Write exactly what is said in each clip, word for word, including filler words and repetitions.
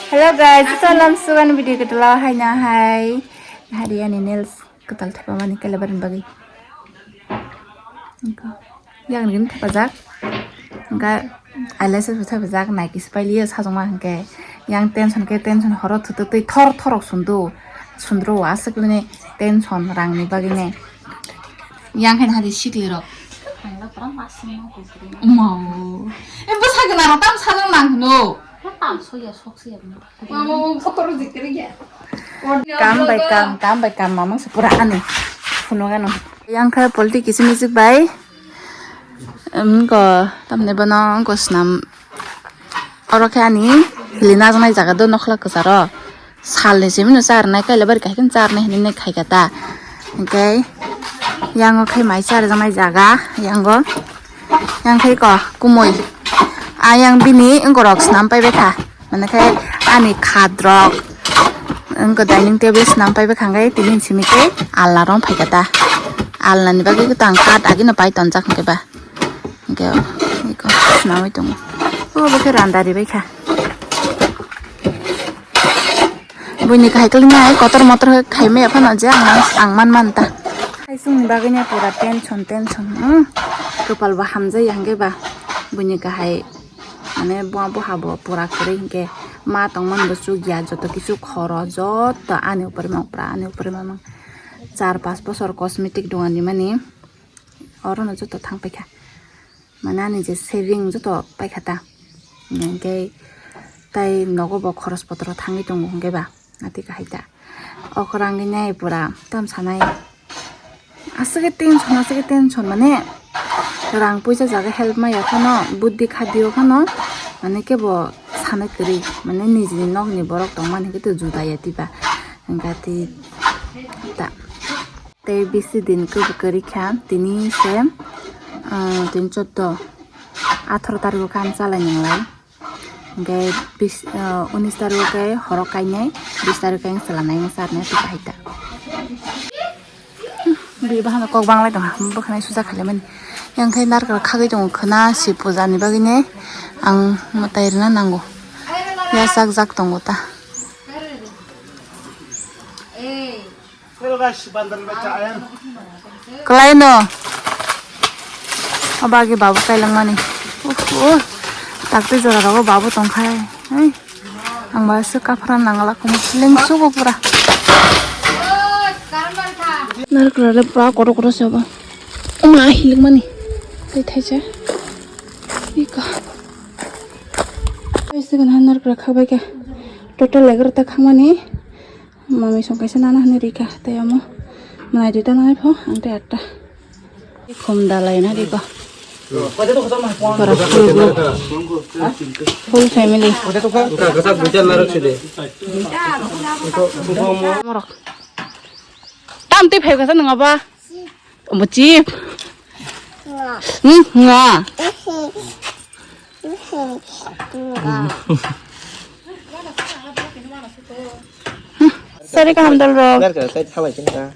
Hello guys, salam sugan video kwtal o haino hai. Hari ani nails kwtal thapa mani kailabar ni bagwi. Yang rim thapa jak. Engka eyelashes bo thapa jak, Nike se pailiya sajongma hwnkhe. Yang tension khe tension horo thotwi thor thorok sundu. Sundro aswk ni tension rang ni bagwi ne. Yang khe hari sikli rok. Mao. E bwsa gana rok tam sajong nang hwno. Tam soya sok soya. Kam bai kam, kam bai kam mamang se pura ani. Phunugano. Yang khe polti kiching kiching bai. Em, ko, tamni bono, ko swnam. Oro khe ani hili najaknai jaga do nokla kwcharo. Salni simi no charnai, kaila bari kahai charnai hinwi khai kha ta. Hwnkhe, yango khe mai charjaknai jaga, yango. Yang khe ko, kumui. A yang bini wngkorok swnam pai bai kha. Mane khe ani khat rok wngkha dining table swnam pai bwkha hwnkhe tini simi tei alna rok phai kha ta. Alna ni bagwi tang khat agino pai tonjak hwnkhe ba. Hwnkhe iko swnamwi tongo. O bo khe randa ribai kha. Buini kahai kali nai kotor motor khe khai maya phano je ang, ang man man ta. Hai chwngni bagwi nai pura tension, tension. Hmm. Kwpal bo hamjai hwnkhe ba buini kahai. Mane bo, bo habo pura kwrwi hinkhe ma tongmani bo chukya, joto kichu khoro joto ani upor mang, pura ani upor mang. Char pas bosor cosmetic dogan ni mani orono joto thang paikha. Mane ani je saving joto paikha ta. Hinkhe tai nogo bo khoros potro thangwi tongo hinkhe ba. Ati kahai ta. Okra wngwi nai pura tam sanai. Aswk khe tension, aswk khe tension, mane rang puisa jaga help maya phano, buddhi khadio phano, mane kebo sana kwrwi, mane nijini nokni borok tongmani khe to juda ya tiba. Hwnkhe ati ta. Tei bisi din kebo kwrwi kha, tini se, ah, tini choddo, atharo tarikh o khe ang chalai nanglai. Hwnkhe bis-, ah, unis tarikh o khe horo kainai, bis tarikh o khe ang chwla nai wngsa arnai tei kahai ta. Bini bahano kok banglai tongkha, bwkhwnai suja khailaimani. Yang khe narwkra khagwi tongo khwna si puja ni bagwi ne ang mwtai rwna nango. Yachak jak tongo ta. Kwlai no. Abo age babu kailangmani. Uff, uff. Takti jora rogo babu tongkhai. Hai. Ang ba se kaphra nangala kumu. Lengsugo pura. Narikra le pura kotor kotor se ba. Oma hilikmani. Tei thaisa. Ika. Tei se gana narikra khabai kha. Total egarota khangmani. Mami song kaisa nana hwnwi rikha, tei omo mwnai duita nanai pho, ang tei atta. Khum dalai na rikha. Pura full group. Full family. Morok. Tam tei phai kasa nang aba. Omo chip. Hmm, nga. Sorry, kaham dol rok.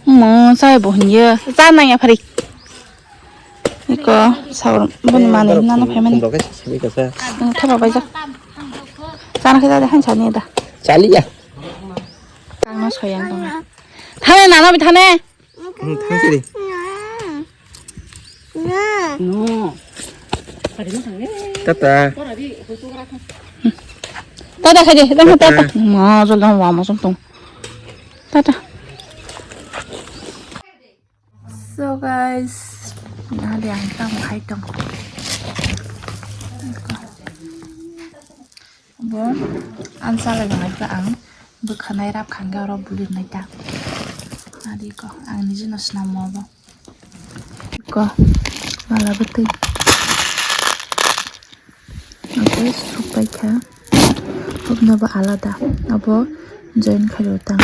Mo sai bo hinye. Cha nang ya phari. Iko saur bun mani nana phai mani. Thaba bai jak. Chana khe da han chani da. Chali ya. Tang no soyang tong. Thane nana bi thane. Hmm, thang sini. Tata. Tata khai de, tata, tata. Ma jol dong wa ma jol dong. Tata. So guys, nahali ang tamo khai tong. Bo ang salai nai kha ang bwkhanai rap khangga oro bulir nai ta. Adi ko ang niji no snamo bo. Ko mala bwtwi. Abo supai kha. Hubna bo alada. Abo join khairo tang.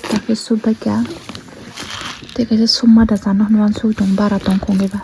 Takhe subai kha. Tei kaisa summa da chana hwnwi uansuk tong bara tong khong eba.